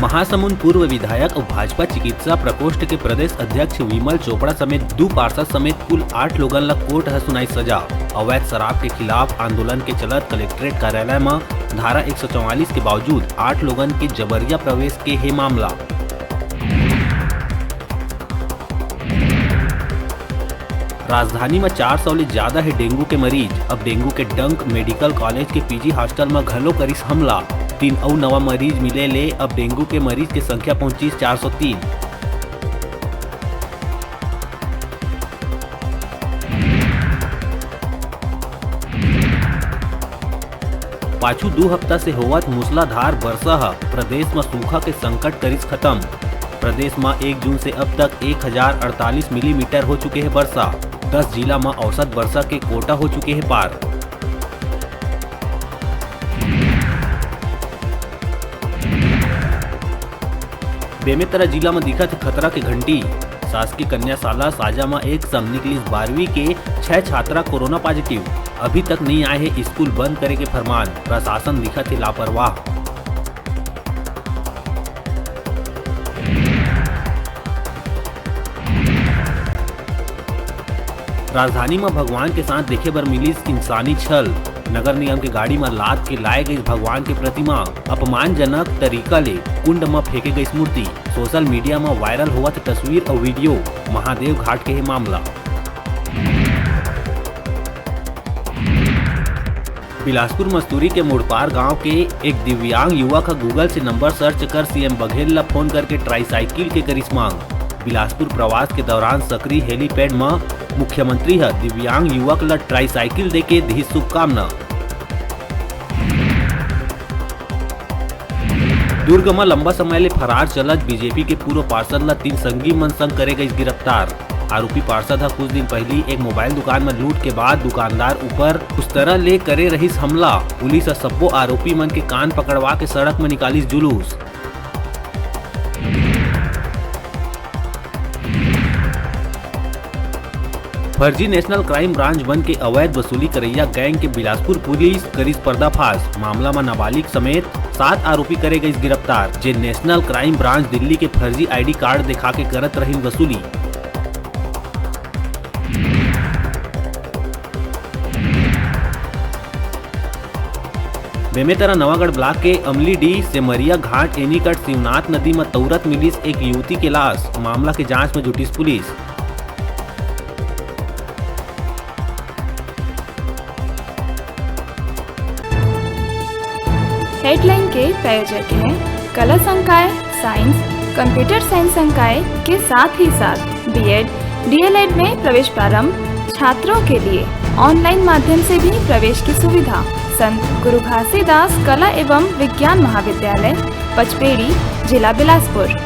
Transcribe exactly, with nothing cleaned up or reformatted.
महासमुंद पूर्व विधायक अउ भाजपा चिकित्सा प्रकोष्ठ के प्रदेश अध्यक्ष विमल चोपड़ा समेत दू पार्षद समेत कुल आठ लोगन ल कोर्ट ह सुनाई सजा। अवैध शराब के खिलाफ आंदोलन के चलत कलेक्ट्रेट कार्यालय म धारा एक सौ चौवालीस के बावजूद आठ लोगन के जबरिया प्रवेश के हे मामला। राजधानी म चार सौ ले ज्यादा हे डेंगू के मरीज। अब डेंगू के डंक मेडिकल कॉलेज के पीजी हॉस्टल म घलो करिस हमला। तीन अउ नवा मरीज मिले ले अब डेंगू के मरीज के संख्या पहुंचिस चार सौ तीन। पाछू दू हफ्ता से होवत मूसलाधार बरसा ह प्रदेश म सूखा के संकट करिस खत्म। प्रदेश म एक जून से अब तक एक हजार अड़तालीस मिलीमीटर हो चुके हे बरसा। दस जिला म औसत बरसा के कोटा हो चुके हे पार। बेमेतरा जिला म दिखत हे खतरा के घंटी। शासकीय कन्या शाला साजा म एक संग निकलिस बारहवीं के छह छात्रा कोरोना पॉजिटिव। अभी तक नइ आए हे स्कूल बंद करे के फरमान, प्रशासन दिखत हे लापरवाह। राजधानी म भगवान के साथ देखे बर मिलिस इंसानी छल। नगर निगम के गाड़ी म लाद के लाए गइस भगवान के प्रतिमा। अपमानजनक तरीका ले कुंड म फेंके गइस मूर्ति। सोशल मीडिया म वायरल होवत तस्वीर अउ वीडियो। महादेव घाट के हे मामला। बिलासपुर मस्तूरी के मुड़पार गांव के एक दिव्यांग युवक ह Google से नंबर सर्च कर सीएम बघेल ल फोन करके ट्राईसाइकिल के करिस मांग। बिलासपुर प्रवास के दौरान सकरी हेलीपैड म मुख्यमंत्री ह दिव्यांग युवक ल ट्राईसाइकिल देके दिहिस शुभकामना। दुर्ग म लंबा समय ले फरार चलत बीजेपी के पूर्व पार्षद ल तीन संगी मन संग करे गइस गिरफ्तार। आरोपी पार्षद ह कुछ दिन पहिली एक मोबाइल दुकान म लूट के बाद दुकानदार ऊपर उस्तरा ले करे रहिस हमला। पुलिस ह सब्बो आरोपी मन के कान पकड़वा के सड़क म निकालिस जुलूस। फर्जी नेशनल क्राइम ब्रांच बन के अवैध वसूली करइया गैंग के बिलासपुर पुलिस करिस पर्दाफाश। मामला म नाबालिग समेत सात आरोपी करे गइस गिरफ्तार, जे नेशनल क्राइम ब्रांच दिल्ली के फर्जी आईडी कार्ड दिखा के करत रहिन वसूली। बेमेतरा नवागढ़ ब्लॉक के अमलीडीह सेमरिया घाट एनीकट शिवनाथ नदी म तौरत मिलिस एक युवती के लाश। मामला के जांच म जुटिस पुलिस। हेडलाइन के प्रायोजक हैं कला संकाय, साइंस, कंप्यूटर साइंस संकाय के साथ ही साथ बीएड, डीएलएड में प्रवेश प्रारंभ, छात्रों के लिए ऑनलाइन माध्यम से भी प्रवेश की सुविधा। संत गुरु घासीदास कला एवं विज्ञान महाविद्यालय, पचपेड़ी, जिला बिलासपुर।